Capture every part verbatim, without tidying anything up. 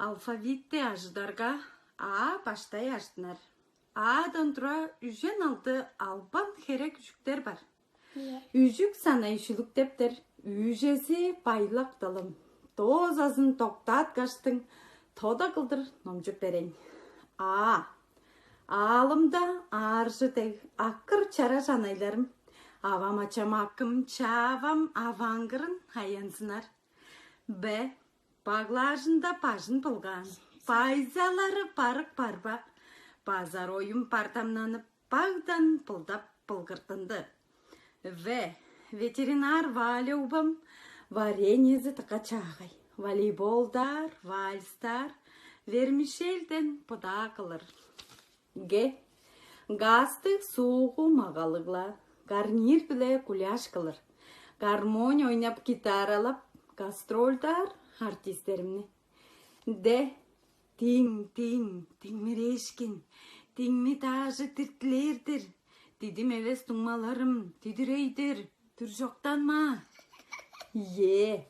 Алфавитти ажыдарга, А баштай ажыттынар. Адан тура үжен алды албан херек үжүктер бар. Үжүк санай шүлүктептер. Үүжези байлак дылым. Доозазын доктааткаштың, тода кылдыр номчуп берейн. А. Аалымда ааржы дег аккыр чара жанайларым. Авам ачам акым, чаавам аваангырын аянзынар. Б. Баглаажында бажын былгаан. Байзалары барык барба. Базар оюм бардамнанып, багдан былдап былгыртынды. В. Ветеринар Валя убам вареньези тыка чаагай. Волейболдар, вальстар, вермишельден пыдаа кылыр. Г. Газдыг суугу магалыгла, гарнир биле гуляш кылыр. Гармонь ойнап, гитаралап, гастрольдар артистеримни. Д. Диң, диң, диңмиреешкин, диңми даажы диртилээр-дир. Дидим эвес дуңмаларым, дидирей-дир, дүр чоктанма. Е.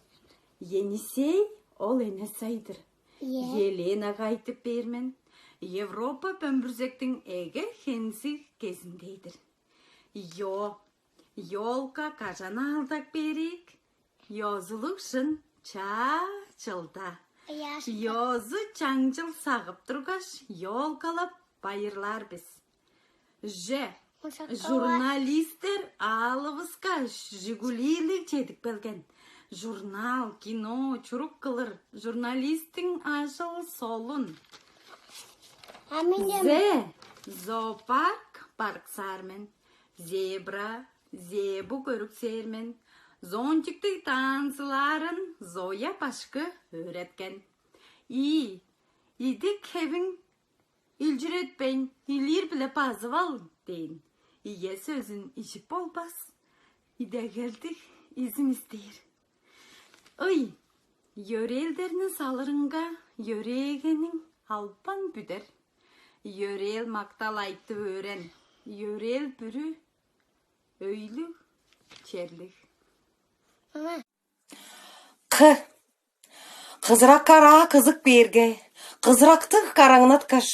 Енисей ол эне сайдыр. Еленага айтып бээр мен. Европа бөмбүрзектиң эге хензиг кезиндей-дир. Ё. Ёлка кажан аалдак берик? Ёзулуг шын чаа чылда. Ёзу чаңчыл сагып тургаш, ёлкалап байырлаар бис. Ж. Журналистер аалывыска жигулилиг чедип келген. Журнал, кино, чурук кылыр. Журналисттиң ажыл солун. Зе. Зоопарк барыксаар мен. Зебра, зебу көрүксээр мен. Зонтиктиг танцылаарын Зоя башкы өөреткен. И. Идик хевиң илчиретпейн, илиир-биле базып ал дээн. Ийе сөзүн ижип болбас. Идегелдиг изим истээр. Ый, йөрээлдерни салырынга йөрээгениң албан бүдер. Йөрээл мактал айтып өөрен. Йөрээл бүрү өйлүг, черлиг. К. Кызырак караа кызык бээрге, кызырактыг караңнаткаш,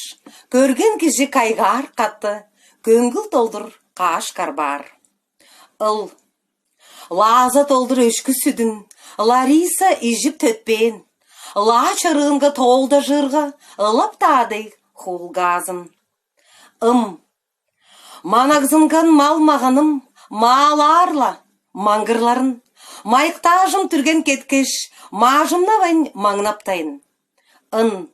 көрген кижи кайгаар катты, көңгүл долдур кааш карбаар. Ыл. Лааза долдур өшкү сүдүн Лариса ижип төтпээн, лаа чырыынга тоолдажыырга, ылап-даа дег хуулгаазын. Ым. Манагзынган мал-маганым маалаар-ла маңгырларын, майыктаажым түрген кеткеш, маажымнавайн маңнаптайн. Ын.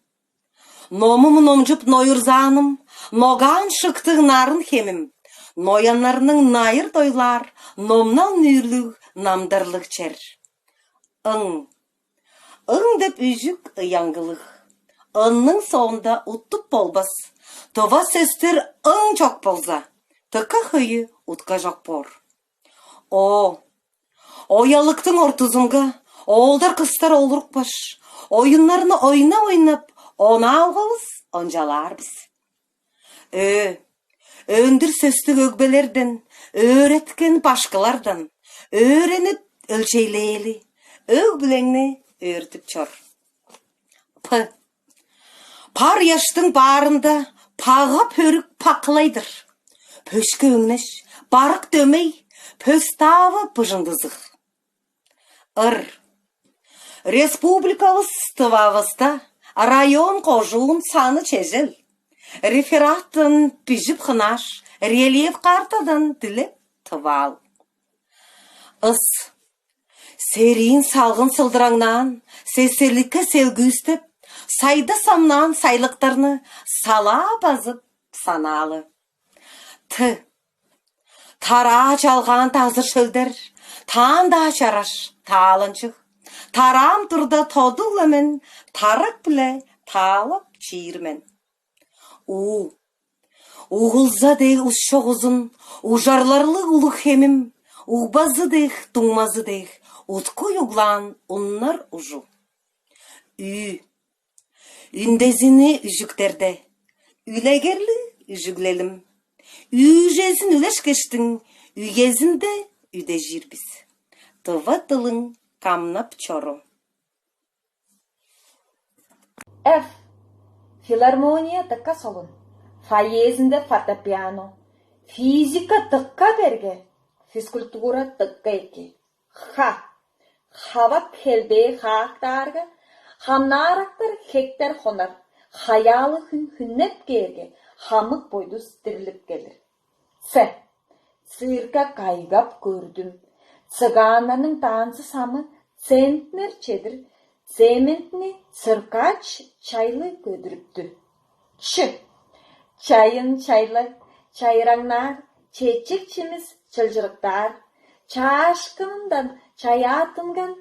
Номум номчуп ноюрзааным, ногаан шыктыг нарын хемим, нояннарның найыр дойлаар номнал нүүрлүг намдарлыг чер. Ың. Ың деп үжүк ыяңгылыг. Ынның соонда уттуп болбас. Тыва сөстер ың чок болза, тыка хөйү утка чок боор. О, оялыктың ортузунга оолдар-кыстар олурупкаш, оюннарны ойнап-ойнап, онаалгавыс ончалаар бис. Өө, өндүр сөстүг өгбелерден, өөреткен башкылардан, өөренип өлчейлээли, өг-бүлеңни өөртүп чор. П. Пар ыяштың баарында пага пөрүк пакылай-дыр. Пөшкү өңнеш, барык дөмей, пөстаавы быжыңдызыг. Ыр. Республикавыс Тывавыста район, кожуун саны чежел. Рефераттан бижип хынааш, рельеф картадан дилеп тываал. Ыс. Сериин салгын сылдыраңнаан, сесерликке селгүүстеп, сайда самнаан сайлыктарны салаа базып санаалы. Т. Тараа чалгаан тазыр шөлдер, таан-даа чараш, тааланчыг. Тараам турда тодуг-ла мен тарак-биле таалап чиир мен. У. Угулза дег ус чок узун, ужарларлыг улуг хемим, угбазы дег, дуңмазы дег, уткуй углаан уннар ужу. Ү. Үндезини үжүктерде, үлегерлиг үжүглелим. Үүжезин үлешкештиң, үезинде үдежир бис. Тыва дылың камнап чору. Ф. Филармония дыка солун. Фойезинде фортепиано. Физика дыка берге. Физкультура дыка эки. Х. Хавак хелбээ хаактаарга, хамнаарактар хектер хонар, хаяалы хүн хүннеп кээрге, хамык бойдус дирлип келир. Ц. Цирка кайгап көрдүм. Цыгааннарның танцы самы центнер чедир, цементни циркач чайлы көдүрүптү. Ч. Чайын чайлы, чайраңнаар, чечек чимис чылчырыктаар, чаашкынындан чаяаттынган,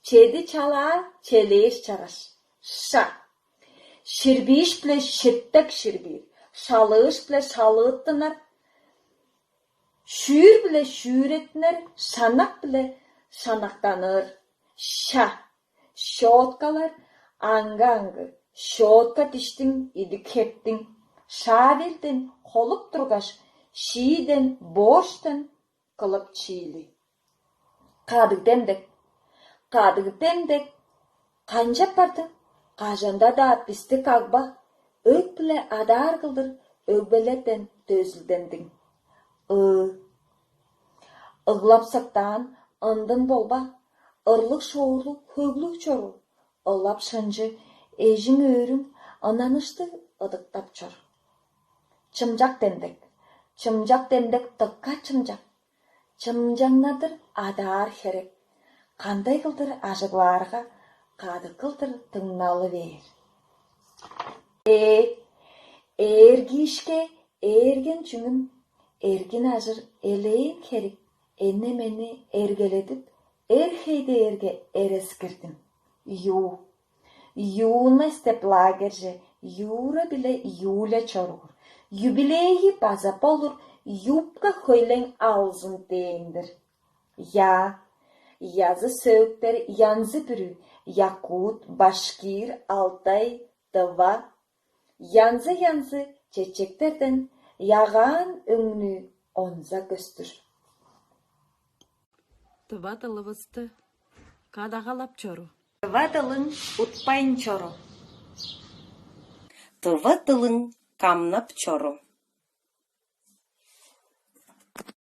чеди чалаа челээш чараш. Ша. Ширбииш-биле ширтек ширбиир, шалыыш-биле шалыыттынар, шүүр-биле шүүреттинер, шанак-биле шанактаныр. Ша. Щеткалар аңгы-аңгы, щетка диштиң, идик хептиң, шавелден холуп тургаш, шииден, борштан кылып чиили. Кадыг демдек. Кадыг демдек. Канчап бардың? Кажанда-даа бисти кагба, өг-биле адаар кылдыр өгбелерден дөзүлдендиң. Ыы. Ыглап сыктаан ындын болба, ырлыг шоорлуг хөглүг чору, ылап шынчы эжиң-өөрүң ынаныштыг ыдыктап чор. Чымчак демдек. Чымчак демдек дыка чымчак. Чымчаңнадыр адаар херек. Кандай кылдыр ажыглаарга, кадык кылдыр дыңналы бээр. Ээ, ээргиишке ээрген чүңүм, эргин ажыр элээн херик, эне-мени эргеледип, эр хей дээрге эрескирдим. Ю. Юность деп лагерже Юра биле Юля чоруур. Юбилейи база болур, юбка хөйлең алзын дээн-дир. Я. Язы сөөктер янзы бүрү: якут, башкир, алтай, дыва. Янзы-янзы чечектерден ягаан өңнү онза көстүр. Тыва дылывысты кадагалап чору. Тыва дылың утпайн чору. Тыва дылың камнап чору.